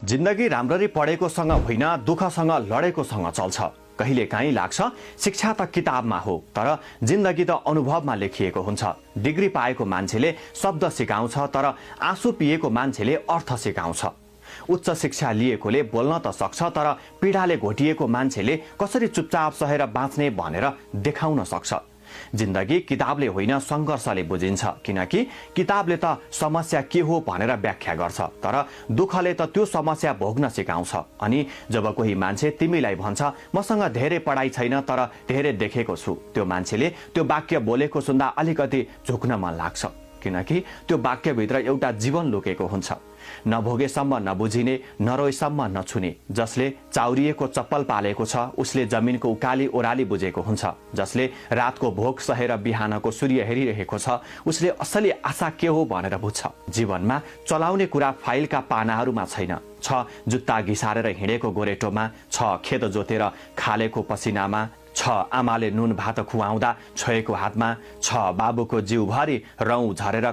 जिन्दगी राम्ररी पढेकोसँग होइन दुःखसँग लडेकोसँग चल्छ। कहिलेकाहीँ लाग्छ शिक्षा त किताबमा हो, तर जिन्दगी त अनुभवमा लेखिएको हुन्छ। डिग्री पाएको मान्छेले शब्द सिकाउँछ, तर आँसु पिएको मान्छेले अर्थ सिकाउँछ। उच्च शिक्षा लिएकोले बोल्न त सक्छ, तर पीडाले घोटिएको मान्छेले कसरी चुपचाप सहेर बाँच्ने भनेर देखाउन सक्छ। जिन्दगी किताबले होइन संघर्षले बुझिन्छ, किनकि किताबले त समस्या के हो भनेर व्याख्या गर्छ, तर दुःखले त त्यो समस्या भोग्न सिकाउँछ। अनि जब कोही मान्छे तिमीलाई भन्छ मसँग धेरै पढाइ छैन तर धेरै देखेको छु, त्यो मान्छेले त्यो वाक्य बोलेको सुन्दा अलिकति झुक्न मन लाग्छ, किनकि त्यो वाक्यभित्र एउटा जीवन लुकेको हुन्छ। नभोगेसम्म नबुझिने, नरोएसम्म नछुने। जसले चाउरिएको चप्पल पालेको छ उसले जमिनको उकाली ओराली बुझेको हुन्छ। जसले रातको भोक सहेर बिहानको सूर्य हेरिरहेको छ उसले असली आशा के हो भनेर बुझ्छ। जीवनमा चलाउने कुरा फाइलका पानाहरूमा छैन, छ जुत्ता घिसारेर हिँडेको गोरेटोमा, छ खेत जोतेर खालेको पसिनामा, छ आमाले नुन भात खुवाउँदा छोएको हातमा, छ बाबुको जिउभरि रौँ झरेर